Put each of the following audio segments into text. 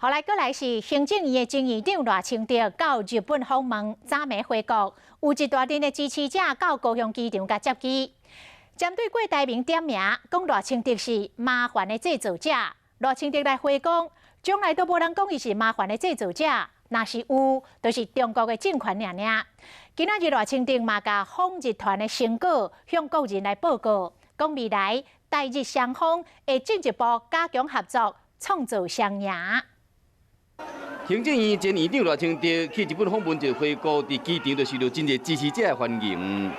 後來閣來是行政院的前院長賴清德到日本訪問，昨暝回國，有一大陣的支持者到高雄機場共接機。針對郭台銘點名，講賴清德是麻煩的製造者，賴清德來回講，從來都無人講伊是麻煩的製造者，若是有，就是中國的政權爾爾。今仔日賴清德嘛共訪日團的成果向國人來報告，講未來台日雙方會進一步加強合作，創造雙贏。行政院前院長賴清德去日本訪問就回國，佇機場就受到真濟支持者的歡迎。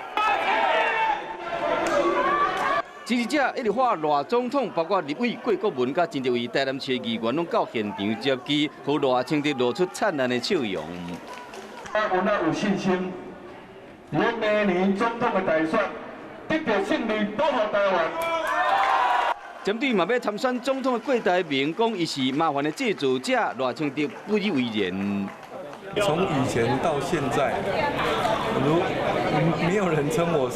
支持者一直喊賴總統，包括立委郭國文佮真濟位台南市議員，攏到現場接機，予賴清德露出燦爛的笑容。我有信心，明年總統的大選得到勝利，保護台灣。針對嘛欲參選總統的郭台銘講，伊是麻煩的製造者，賴清德不以為然。從以前到現在，如沒有人稱我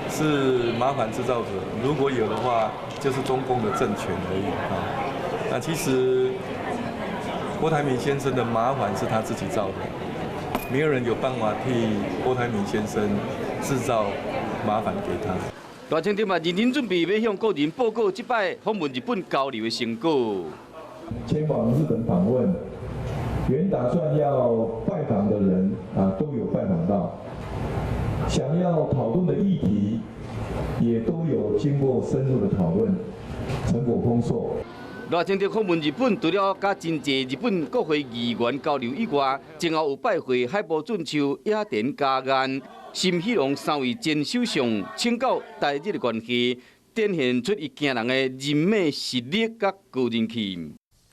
是麻煩製造者，如果有的話，就是中共的政權而已啊。那其實郭台銘先生的麻煩是他自己造的，沒有人有辦法替郭台銘先生製造麻煩給他。賴清德嘛認真準備欲向國人報告這擺訪問日本交流的成果。前往日本訪問，原打算要拜訪的人啊，都有拜訪到，想要討論的議題，也都有經過深入的討論，成果豐碩。賴清德訪問日本，除了佮真濟日本國會議員交流以外，前後有拜會海部俊樹、野田佳彥、森喜朗三位前首相，請教台日的關係，展現出伊驚人的人脈實力佮高人氣。